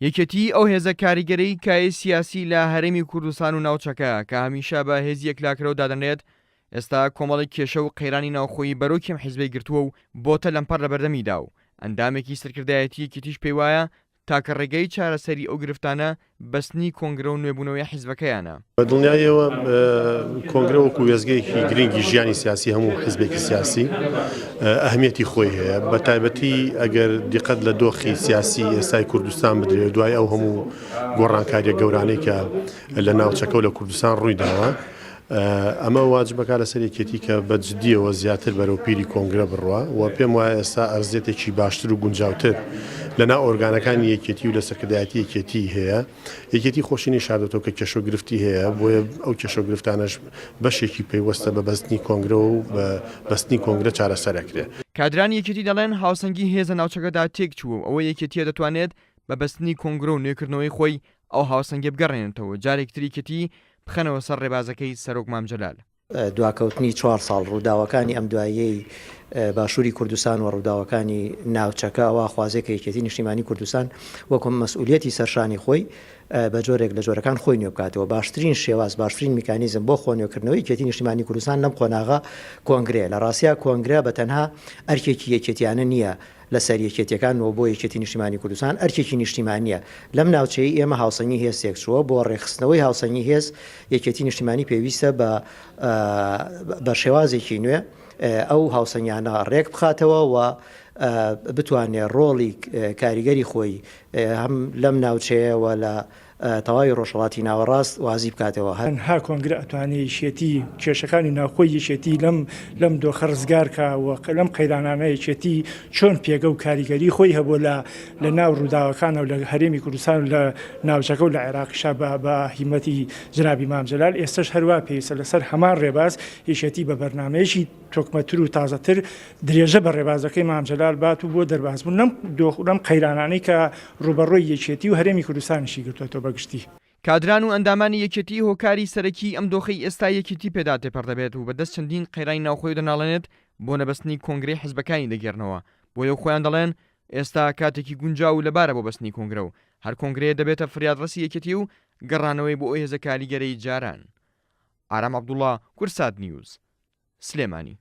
یەکێتی ئەو هێزە کاریگەرەی کایەی سیاسی لە هەرێمی کوردستان و ناوچەکە کە هەمیشە بە هێزی یەکلاکەرەوە دادەنرێت، ئێستا کۆمەڵێک کێشە و قەیرانی ناوخۆیی بەرۆکی ئەم حیزبەی گرتووە و بۆتە لەمپەر لەبەردەمیدا و ئەندامێکی سەرکردایەتی یەکێتیش پێیوایە تاکە ڕێگەی چارەسەری ئەو گرفتانە بەستنی کۆنگرە و نوێبوونەوەی حیزبەکەیانە. بە دڵنیاییەوە کۆنگرە وەکو وێستگەیەکی گرنگی ژیانی سیاسی هەموو حیزبێکی سیاسی ئەهمیەتی خۆی هەیە، بە تایبەتی ئەگەر دیقەت لە دۆخی سیاسی ئێستای کوردستان بدرێت دوای ئەو هەموو گۆڕانکاریە گەورانەی کە لە ناوچەکە و لە کوردستان ڕوویداوە. ئەمە واجبەکا لەسەر یەکێتی کە بە جدیەوە زیاتر بەرەو پیری کۆنگرە بڕوا و پێم وایە ئێستا ئەرزیەتێکی باشتر و گونجاوتر لە ناو ئۆرگانەکانی یەکێتی و لە سەرکردایەتی یەکێتی هەیە. یەکێتی خۆشی نەیشاردۆتەوە کە کێشە و گرفتی هەیە، بۆیە ئەو کێشە و گرفتانەش بەشێکی پەیوەستە بە بەستنی کۆنگرە و بە بەستنی کۆنگرە چارەسەر ئەکرێ. کادرانی یەکێتی دەڵێن هاوسەنگی هێز لە ناوچەکەدا تێکچووە و ئەوە یەکێتیە دەتوانێت بە بەستنی کۆنگرە و نوێکردنەوەی خۆی ئەو هاوسەنگیە بگەڕێنێتەوە و جارێکی تر یەکێتی بخەنەوە سەر ڕێبازەکەی سەرۆک مام جەلال. دواکەوتنی چوار ساڵ، ڕووداوەکانی ئەم دواییەی باشووری کوردستان و ڕووداوەکانی ناوچەکە ئەوە ئەخوازێ کە یەکێتی نیشتیمانی کوردستان وەکو مەسئولیەتی سەرشانی خۆی بە جۆرێک لە جۆرەکان خۆی نوێ بکاتەوە. باشترین شێواز، باشترین میکانیزم بۆ خۆنوێکردنەوەی یەکێتی نیشتیمانی کوردستان لەم قۆناغە کۆنگرەیە. لە ڕاستیا کۆنگرە بە تەنها ئەرکێکی یەکێتیانە نییە، لەسەر یەکێتیەکان و بۆ یەکێتی نیشتیمانی کوردستان ئەرکێکی نیشتیمانیە. لەم ناوچەیەی ئێمە هاوسەنگی هێز تێکچووە، بۆ ڕێکخستنەوەی هاوسەنگی هێز یەکێتی نیشتیمانی پێویستە بە بە شێوازێکی نوێ ئەو هاوسەنگیانە ڕێک بخاتەوە و بتوانێ ڕۆڵی کاریگەری خۆی هەم لەم ناوچەیە و لە تەواوی ڕۆژهەڵاتی ناوەڕاست وازی بکاتەوە. تەنها کۆنگرە ئەتوانێ یەکێتی کێشەکانی ناوخۆی یەکێتی لەم لەم دۆخە ڕزگار کا و لەم قەیرانانە یەکێتی چۆن پێگە و کاریگەری خۆی هەبووە لە لە ناو ڕووداوەکانە و لە هەرێمی کوردستان و لە ناوچەکە و لە عێراقیشا بە بە هیمەتی جەنابی مام جەلال ئێستەش هەروا پێویستە لەسەر هەمان ڕێباز یەکێتی بە بەرنامەیەکی تۆکمەتر و تازەتر درێژە بە ڕێبازەکەی مام جەلال بات و بۆ دەربازبوون لەم دۆخ و لەم قەیرانانەی کە ڕووبەڕووی یەکێتی و هەرێمی کوردستانیشی گرتووەتەوە بە گشتی. کادران و ئەندامانی یەکێتی هۆکاری سەرەکیی ئەم دۆخەی ئێستای یەکێتی پێدا تێپەڕ دەبێت و بەدەست چەندین قەیرانی ناوخۆیی دەناڵێنێت بۆ نەبەستنی کۆنگرەی حزبەکانی دەگێڕنەوە بۆیە و خۆیان دەڵێن ئێستا کاتێکی گونجاو و لەبارە بۆ بەستنی کۆنگرە و هەر کۆنگرەیە دەبێتە فریادڕەسی یەکێتی و گەڕانەوەی بۆ ئەو هێزە کاریگەرەی جاران. ئارام عەبدوڵا، کوردسات نیوز، سلێمانی.